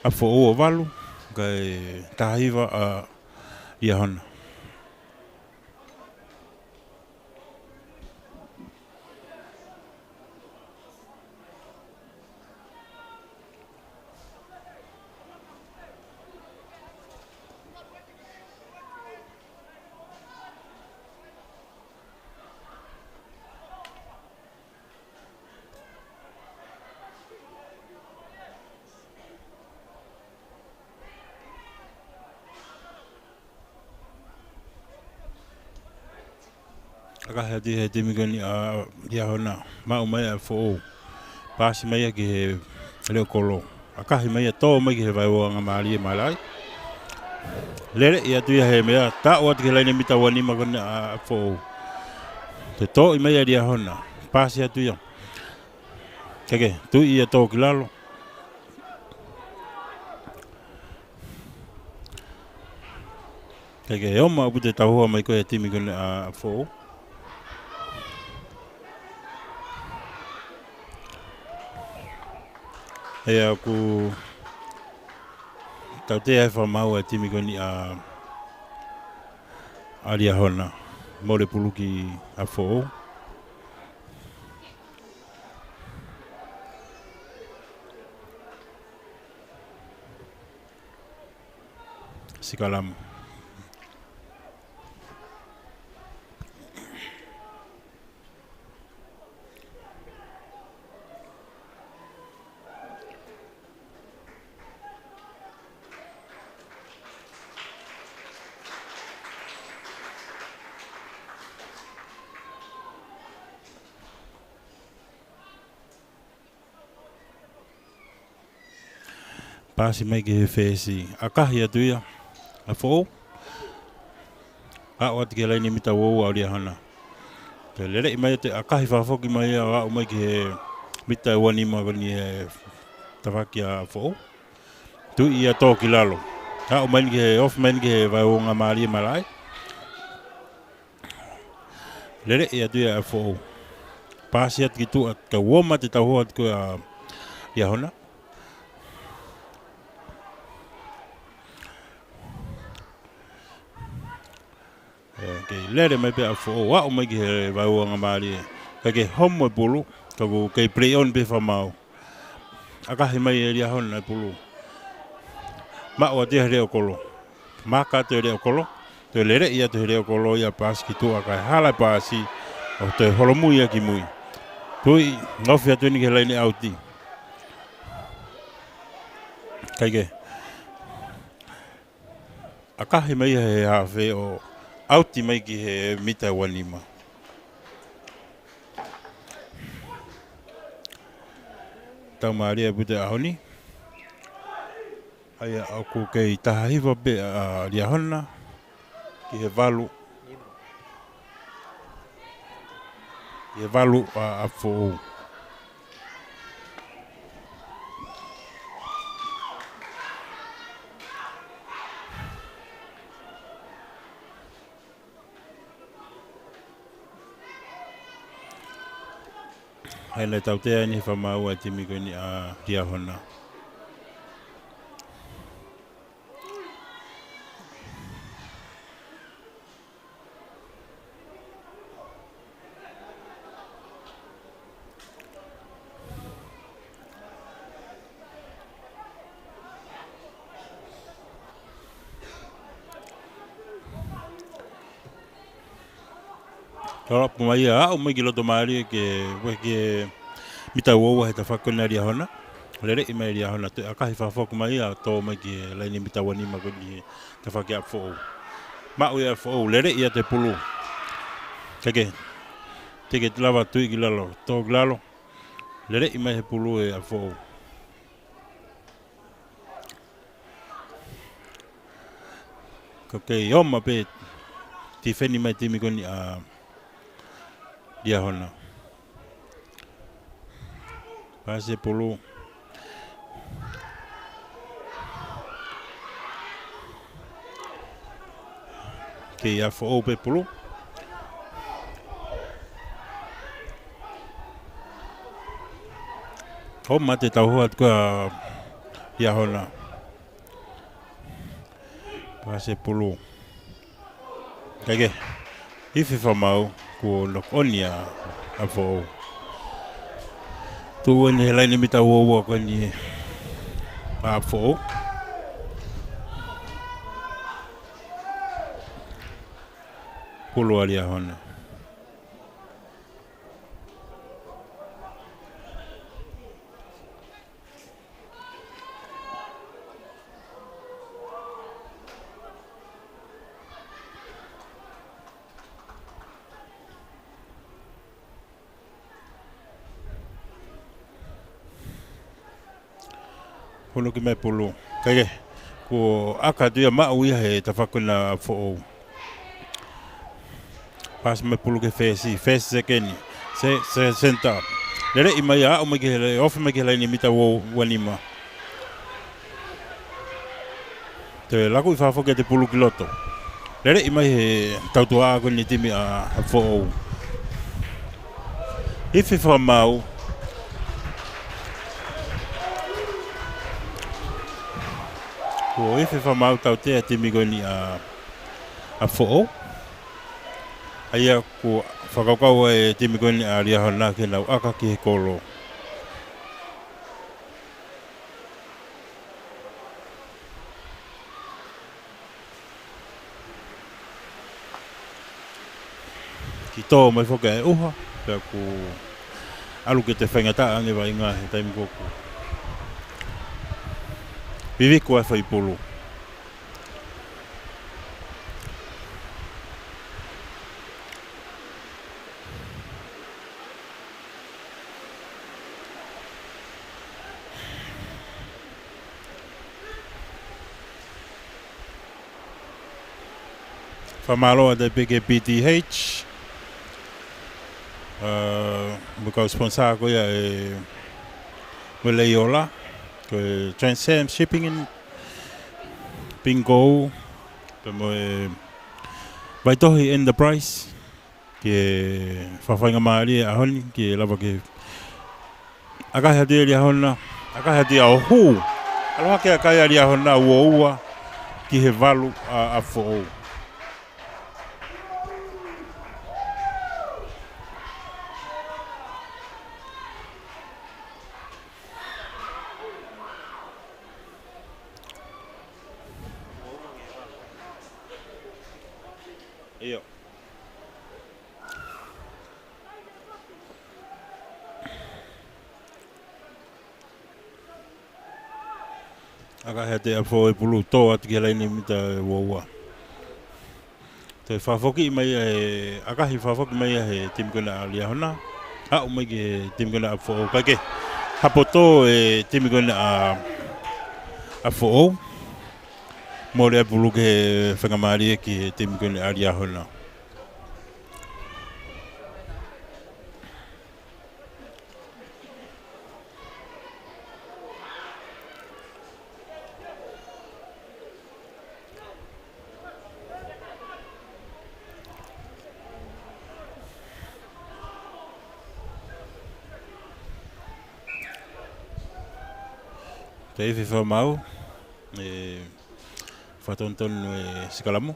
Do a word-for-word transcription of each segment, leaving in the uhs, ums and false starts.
ʻApifoʻou ʻo valu, kae taha hiva ʻa Liahona. ʻAkahi atu ia he timi ko eni ʻa Liahona, maʻu mai ʻa ʻApifoʻou. Paasi mai ia ki he leʻo kolo. ʻAkahi mai ia, tō mai ki he vaeuoangamālie malaʻe. Lele ia atu ia he meʻa, taʻu atu ki he laine mita ua nima ko eni ʻa ʻApifoʻou. Toe toʻo mai ia ʻe Liahona. Paasi atu ia. Keke, tui ia tō ki lalo. Keke, ʻomi ʻaupito e tauhi mai ko ē ʻa e timi ko eni ʻa ʻApifoʻou. ʻA ia ʻoku tautea e fakamaau ʻa e timi ko eni ʻa, ʻa Liahona. Mole pulu ki ʻApifoʻou. Sikalamu. Paasi mai ki he fesi. ʻAkahi atu ia ʻa ʻApifoʻou. Aʻu atu ki he laine mita ua ua ʻa Liahona. Toe lele mai atu, ʻakahi fakafoki mai ia, aʻu mai ki he mita ua nima ko eni he tafaʻaki ʻa ʻApifoʻou. Tui ia tō ki lalo. Aʻu mai eni ki he, ofi mai eni ki he vaeuoangamālie malaʻe. Lele ia atu ia ʻa ʻApifoʻou. Paasi atu ki tuʻa, ka ʻoku ʻomi atu e tauhi atu ko ē ʻa Liahona. ʻOku kei lele mai pē ʻa ʻApifoʻou, aʻu mai ki he vaeuoangamālie. Kae kei homo e pulu, ka ʻoku kei play on pē fakamaau. ʻAkahi mai ʻe Liahona e pulu. Maʻu atu ia he leʻo kolo. Maka atu e leʻo kolo. Toe lele ia atu he leʻo kolo ia, paasi ki tuʻa, kae hala e paasi ʻo toe holomui ia ki mui. Tui, ofi atu eni ki he laine ʻauti. Kae kei ʻakahi mai ia he hafe ʻo ʻauti mai ki he mita ua nima. Tau mālie ʻaupito e ʻaho ni. ʻA ia ʻoku kei taha hiva pē ʻa Liahona ki he valu. Ki he valu ʻa ʻApifoʻou. ʻA ia naʻe tautea eni he fakamaau ʻa e timi ko eni ʻa Liahona. Tolopu mai ia, aʻu mai ki loto mālie ke ue ki he mita ua ua he tafaʻaki ko eni ʻa Liahona. Lele mai Liahona, toe ʻakahi fakafoki mai ia, tō mai ki he laine mita ua nima ko eni he tafaʻaki ʻa ʻApifoʻou. Maʻu ia ʻApifoʻou, lele ia atu e pulu. Kae kei, teke lava tui ki lalo, tō ki lalo. Lele mai he pulu ʻe ʻApifoʻou. ʻOku kei ʻomi pē, tifeni mai timi ko eni ʻa Liahona. Paasi e pulu. Kei ʻApifoʻou pē pulu. ʻOmi atu e tauhi atu ko ē ʻa Liahona. Paasi e pulu. Kae kehe, ifi fakamaau, kuo knock on ia ʻa Foʻou. Tuʻu eni he laine mita ua ua ko eni ʻa Foʻou. Pulu ʻa Liahona. Huluki mai pulu. Kae kehe, kuo ʻaka atu ia, maʻu ia he tafaʻaki ko ena ʻa Foʻou. Paasi mai pulu ki he fesi, fesi sekeni. Se, se, senitā. Leleʻi mai ia, aʻu mai ki he, ofi mai ki he laine mita ua, ua nima. Toe laku ʻi fafo ke te pulu ki loto. Leleʻi mai he tautuʻa ko eni timi ʻa, ʻa Foʻou. Ifi fakamaau. Kuo ifi fakamaau tautea timi ko eni ʻa, ʻa Foʻou. ʻA ia kuo fakakaukau e timi ko eni ʻa Liahona ke nau ʻaka ki he kolo. Ki tō mai foki e ʻuha, pea kuo ʻalu ke te faingataʻa ange vaʻinga he taimi ko ē. Viviku ʻa e fai pulu. Fakamālō atu pē ki he P T H. Uh, mo e kau sponsor ko ia ē, mo e Leiola, ko e Trans Sam Shipping and Bingo, pea mo e Vaitohi Enterprise, ki he fakafaingamālie ʻaho ni, ke lava ke ʻakahi atu ʻa Liahona, ʻakahi atu ia ʻo hū. ʻAlu hake ʻa e kai ʻa Liahona ua ua ki he valu ʻa, ʻa Foʻou. ʻIo. ʻAkahi atu ʻa Foʻou e pulu, tō atu ki he laine mita ua ua. Toe fakafoki mai ʻa e, ʻakahi fakafoki mai ʻa e timi ko ena ʻa Liahona. Aʻu mai ki he timi ko ena ʻa Foʻou. Kae kehe, hapo tō e timi ko ena ʻa, ʻa Foʻou. Mole ʻa e pulu ke faingamālie ki he timi ko ena ʻa Liahona. Toe ifi fakamaau, ʻe fakatonutonu e sikalamu.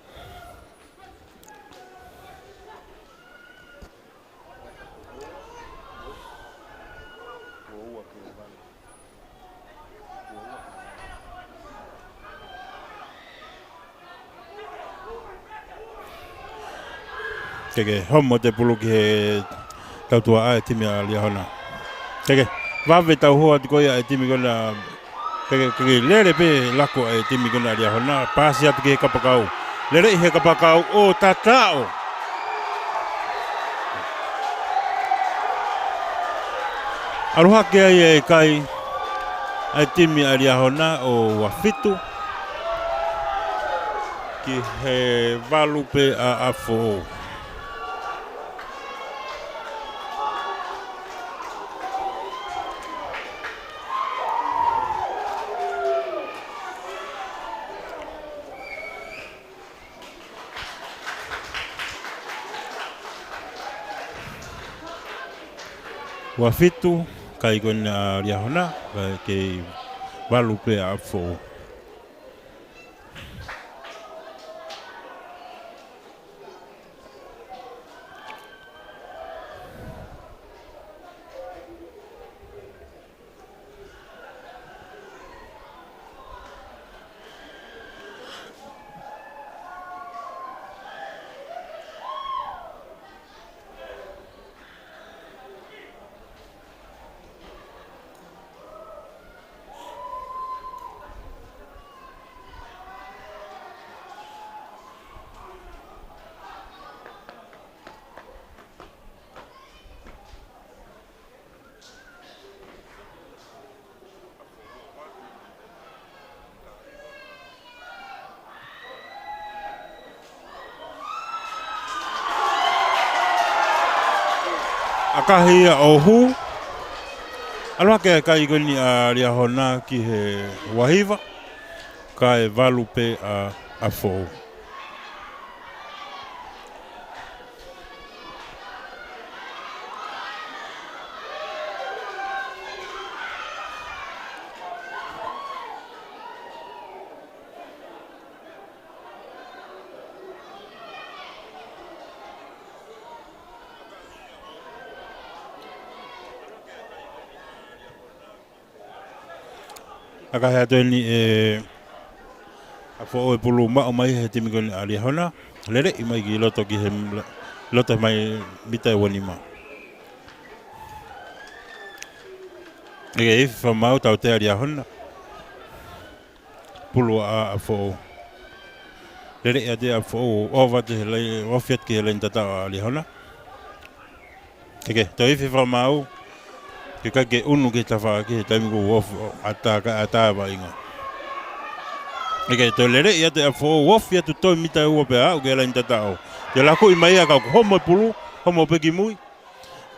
Kae kehe, homo atu e pulu ki he tautuʻa ʻa e timi ʻa Liahona. Kae kehe, vave tauhoa atu ko ia e timi ko ena. Kae kehe, kae kehe, lele pē lako e timi ko ena ʻa Liahona, paasi atu ki he kapakau. Leleʻi he kapakau ʻo tataʻo. ʻAlu hake ai e kai ʻa e timi ʻa Liahona ʻo ua fitu ki he valu pē ʻa, ʻa Foʻou. Ua fitu, kai ko ena ʻa Liahona, kae kei valu pē ʻa Foʻou. Kahi ia ʻo hū. ʻAlu hake ʻa e kai ko eni ʻa Liahona ki he uahiva. Kae valu pē ʻa, ʻa Foʻou. ʻAkahi atu eni ʻe ʻa Foʻou e pulu maʻu mai he timi ko eni ʻa Liahona. Leleʻi mai ki loto ki he m-, loto mai mita ʻe uanima. ʻIkai, ifi fakamaau, tautea ʻa Liahona. Pulu ʻa, ʻa Foʻou. Leleʻi atu ʻa Foʻou, ʻova atu he lai-, ofi atu ki he laine tataʻo ʻa Liahona. ʻIkai, toe ifi fakamaau. Ke ʻikai ke ʻunu ki he tafaʻaki he taimi kuo ofi, ʻatā ka, ʻatā vaʻinga. ʻIkai, toe leleʻi atu ʻa Foʻou, ofi atu toe mita ʻe ua pea aʻu ki he laine tataʻo. Toe lakuʻi mai ia ka homo e pulu, homo pē ki mui.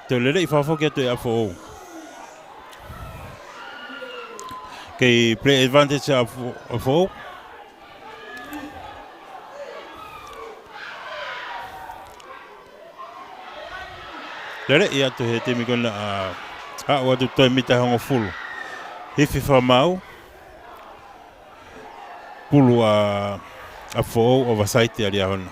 Toe leleʻi fakafoki atu ʻa Foʻou. Kei play advantage ʻa Fo-, ʻa Foʻou. Leleʻi atu he timi ko ena ʻa, aʻu atu toe mita ʻe hongofulu. Ifi fakamaau. Pulu ʻa, ʻa Foʻou, ʻova saiti ʻa Liahona.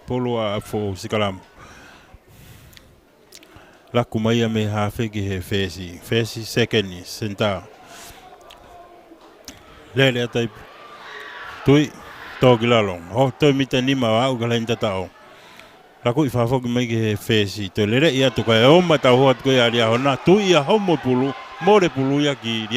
Pulu ʻa Foʻou, sikalamu. Laku mai ia mei he hafe ki he fesi. Fesi, sekeni, senitā. Lele atu ai. Tui, tō ki lalo. ʻO, toe mita ʻe nima ʻo aʻu ki he laine tataʻo. Lakuʻi fakafoki mai ki he fesi. Toe leleʻi atu kae ʻomai tauhoa atu ko ia ʻa Liahona. Tui ia homo pulu, mole pulu ia ki Lia.